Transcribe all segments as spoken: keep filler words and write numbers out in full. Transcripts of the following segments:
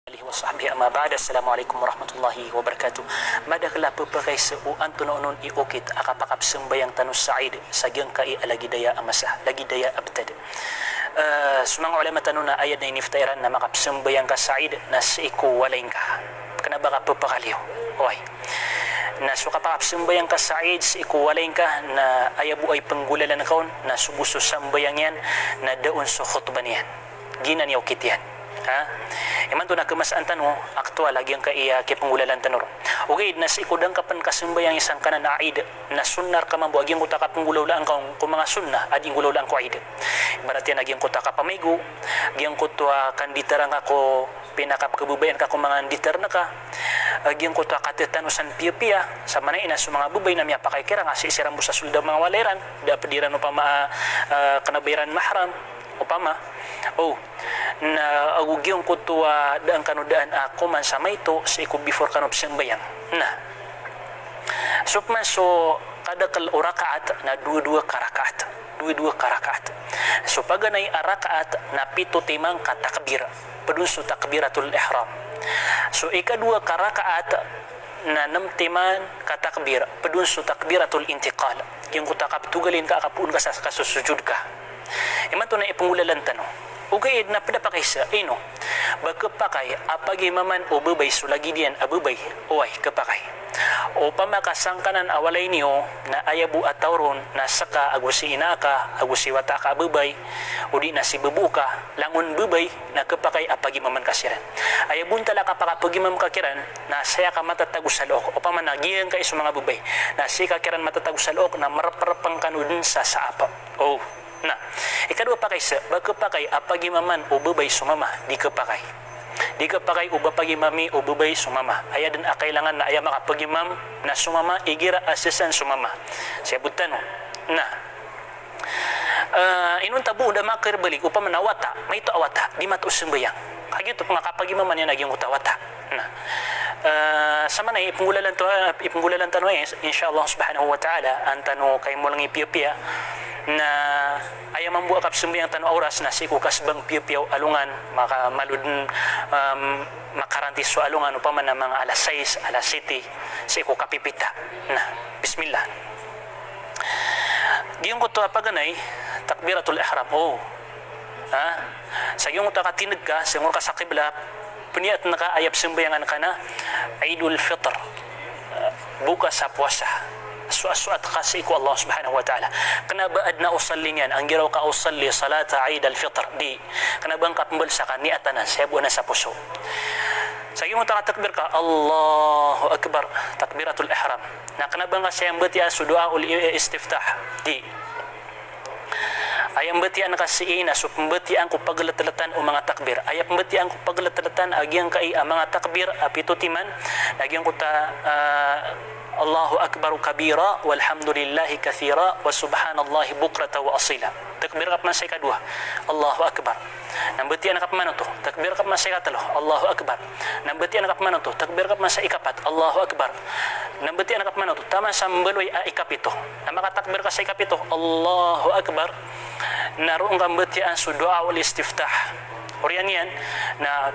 Alihi wa sahbihi, amma ba'd. Assalamu alaikum warahmatullahi wabarakatuh. Madakl a pphakaiza o antonaa onon i okit a kapakapzambayang tano sa Eid sa giyangkai a lagid aya a masa, lagid aya a btad. Eh, so manga ulama tano na aya dn a iniftah iran na makapzambayang ka sa Eid na sii ko walay ngka. Kna ba ka pphakaliyo. Oway. Na so kapakapzambayang ka sa Eid sii ko walay ngka na aya bo a ipnggolalan ka on na so bo so sambayang iyan na da on so khutbah niyan. Giyanan i okit iyan. Ha? Imanto na khamasaan tano, aktual a giyangkai a kipnggolalan tano ron. Ogaid na sii ko da ngka pn kasambayang i sangkanan a Eid, na sunnah rka mambo a giyangkoto a kapnggolawlaan ka on ko manga sunnah a dii nggolawlaan ko Eid. Ibarat iyan a giyangkoto a kapamaigo, giyangkoto a kanditaran ka ko pinakapkhababayaan ka ko manga nditarn ka, a giyangkoto a katatanusan piyapiya, sa maana na so manga babay na miyapakay kiran a sii siran bo sa sold a manga walay ran, da pd iran opama a, a, kna ba iran mahram, opama. O, na ago giyangkoto a daan kano daan a koman sa maito sii ko before kano pzambayang. Na so pman so kadakl o rakaat na dowa-dowa ka rakaat. Dowa-dowa ka rakaat. So paganay a rakaat na pito timan ka takbir. Pd on so takbiratul ihram. So ikadowa ka rakaat na nm timan ka takbir. Pd on so takbiratul intiqal. Giyangkoto a kaptogalin ka a kapoon ka sa kasosojod ka. Imanto na ipnggolalan tano. Ogaid na pd a pakaiza, ino? Ba khapakay a pagimaman o babay so lagid iyan a babay? Oway, khapakay. Opama ka sangkanan a walay niyo na aya bo a taw ron na ska ago si ina aka, ago si wata aka a babay, odi na si babo ka, langon babay, na khapakay a pagimaman ka siran. Aya bontal a kapakapagimam ka kiran, na saya ka matatago sa look. Opama na giyangkai so manga babay, na sii ka kiran matatago sa look, na mrprpng kano dn sa saap. O. Na, ikadowa pakaiza, ba khapakay a pagimaman o babay so mama? Di khapakay. Di khapakay o ba pagimami o babay so mama. Aya dn a kailangan na aya makapagimam na so mama, igira a sasaan so mama. Siyabot tano. Na, eh, inonta bo o da makirbalig, opama na wata, maito a wata, di mato sambayang. Kagiya oto pn a kapagimaman iyan a giyangkoto a wata. Na, eh, sa maana i ipnggolalan to, ipnggolalan tano aya, insha Allah subhanahu wa ta'ala, an tano kaymolngi piyapiya, na aya mambo a kapzambayang tano a oras na sii ko kasbang piyapiya o alongan, maka malo dn, em, makaranti so alongan, opama na manga alas sais, alas siyete, sii ko kapipita. Na, bismillah. Giyangkoto a paganay, takbiratul ihram. O. Ha? Sa giyangkoto a katindg ka, sii ngor ka sa qibla, pniyatn ka a aya pzambayangan ka na Eidul Fitr. Buka sa powasa. Soat-soat ka sii ko Allah subhanahu wa ta'ala. Kna ba adn a usalli niyan, anggiraw ka usalli salata Eidul Fitr. Di. Kna ba ngka pmbal sa kaniyatan anan, saya bo anan sa poso. Sa giyangkoto a katakbir ka, Allahu Akbar. Takbiratul ihram. Na kna ba ngka saya mbatiya so du'aul i-, istiftah. Di. Aya mbatiyaan ka sii na so pmbatiyaan ko pagltltan o manga takbir. Aya pmbatiyaan ko pagltltan a giyangkai a manga takbir a pito timan, na giyangkoto a, ah, Allahu Akbar kabira, walhamdulillahi kathira, wa subhanallahi bukratan wa asila. Takbir ka pman sa ikadowa, Allahu Akbar. Na mbatiyaan ka pman oto, takbir ka pman sa ikatlo, Allahu Akbar. Na mbatiyaan ka pman oto, takbir ka pman sa ikapat, Allahu Akbar. Na mbatiyaan ka pman oto, taman sa mbaloy a ikapito. Na makatakbir ka sa ikapito, Allahu Akbar. Na roo ngka mbatiyaan so du'aul istiftah. Oriyan iyan, na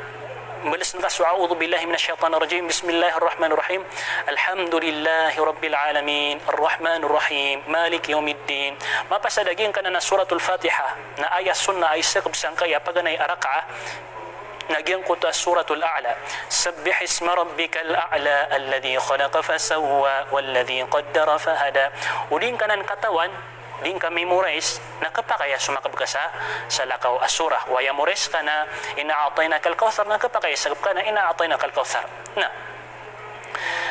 mbalasan ka so a'udhu billahi minash shaitanir rajim, bismillahir rahmanir rahim, alhamdulillahi rabbil alamin, arrahmanir rahim, maliki yawmiddin. Mapasad a giyangkanan a Suratul Fatiha, na aya sunnah a isakb sangkaya paganay a rakaah, na giyangkoto a Suratul A'la. Sabbih isma rabbikal a'la alladhi khalaqa fasawwa walladhi qaddara fahada. O di ngka nan katawan, di ngka memorize, na khapakay a somakb ka sa salakaw a surah. Waya memorize ka na Inna a'tainakal kawthar, na khapakay a sakb ka na Inna a'tainakal kawthar. Na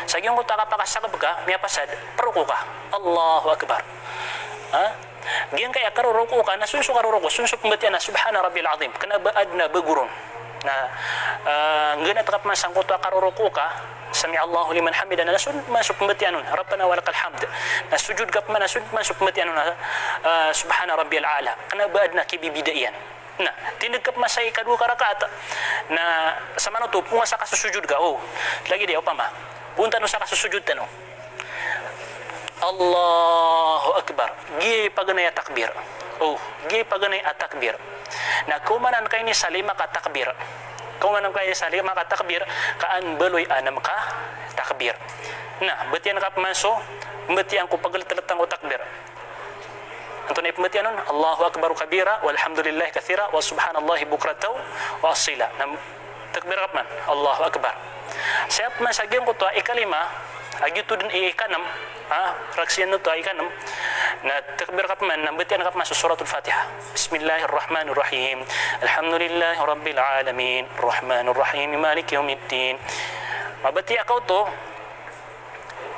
sa giyangkoto a kapakasakb ka, miyapasad, proko ka. Allahu Akbar. Ha? Giyangkaya karoroko ka, na so on so karoroko, so on so pmbatiyaan na Subhana Rabbiyal Azim. Kna ba adn a bago ron. Na, ah, nggnat ka pman sangkoto a karoroko ka, Sami'allahu liman hamidah, na so on pman so pmbatiyaan on, Rabbana walakal hamd. Na sojod ka pman, na so on pman so pmbatiyaan on, ah, Subhana Rabbiyal A'la. Kna ba adn a kibibida iyan. Na, tindg ka pman sa ikadowa ka rakaat. Na, samanoto, poon sa kasosojod ka, o. Lagid aya, opama. Poon tano sa kasosojod tano. Allahu Akbar. Giyai paganay a takbir. O, giyai paganay a takbir. Na, komanan ka ini sa lima ka takbir. Ka oman ka isa lima ka takbir, ka an baloy anam ka takbir. Na, batiya angka pman so, batiya angko pagltltan ko takbir. Antonaa i pmbatiya on? Allahu Akbar kabira, walhamdulillahi kathira, wa subhanallahi bukratan wa asila. Na, takbir ka pman, Allahu Akbar. Sa pman sa giyangkoto a ikalima, a giyoto dn i ikanm, ha, rakhs iyan oto a ikanm. Na takbir ka pman, na batiya angka pman so Suratul Fatiha. Bismillahir Rahmanir Rahim. Alhamdulillahi Rabbil Alamin. Rahmanir Rahim. Maliki Yawmiddin. Mabatiya ka oto,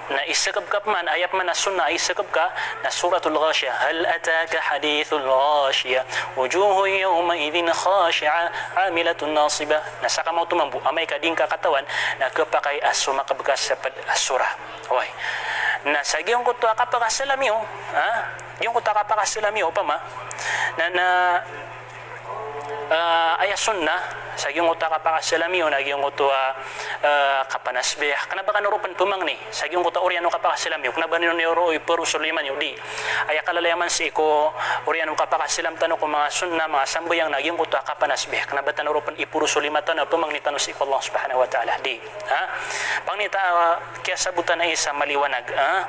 na isakb ka pman, aya pman a sunnah a isakb ka, na Suratul Ghashiyah. Hal ataka hadithul ghashiyah. Wujuhun yawma'idhin khashi'ah. Amilatun nasibah. Na saka maoto mambo, amay ka di ngka katawan, na khapakay a somakb ka sa pd a surah. Oway. Na sa giyangkoto a kapakasalam iyo, ha? Giyangkoto a kapakasalam iyo, opama. Na, na, ah, aya sunnah, sa giyangkoto a kapakasalam iyo, na giyangkoto a, ah, kapanasbih. Kna ba kano ron pn pmangni, sa giyangkoto a oriyan o kapakasalam iyo. Kna ba niyo ron iprosol iman iyo, di. Aya kalalayaman sii ko oriyan o kapakasalam tano ko manga sunnah, manga sambayang, na giyangkoto a kapanasbih. Kna ba tano ron pn iprosol iman tano, pmangni tano sii ko Allah Subhanahu wa Ta'ala. Di. Ha? Pangni ta, ah, kiyasabotan a isa maliwanag, ha?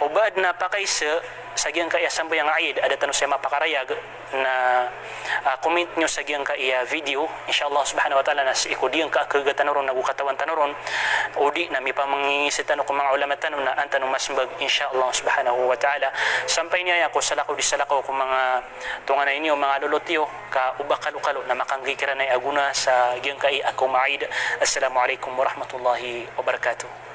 O ba adn a pakaiza sa giyangkaya sambayang a Eid, a da tano saya mapakarayag, na, ah, comment niyo sa giyangkaya video, insha Allah Subhanahu wa Ta'ala, na sii ko di ngka a khagaga tano ron, nago katawan tano ron, o di na mipamangingisa tano ko manga ulama tano na an tano masmbag, insha Allah Subhanahu wa Ta'ala. Sampay niyan ko salakaw di salakaw ko manga tonganay niyo, manga lolot iyo, ka o ba kalokalo na makanggi kiran a gona sa giyangkai a kaoma Eid. Assalamu alaikum warahmatullahi wabarakatuh.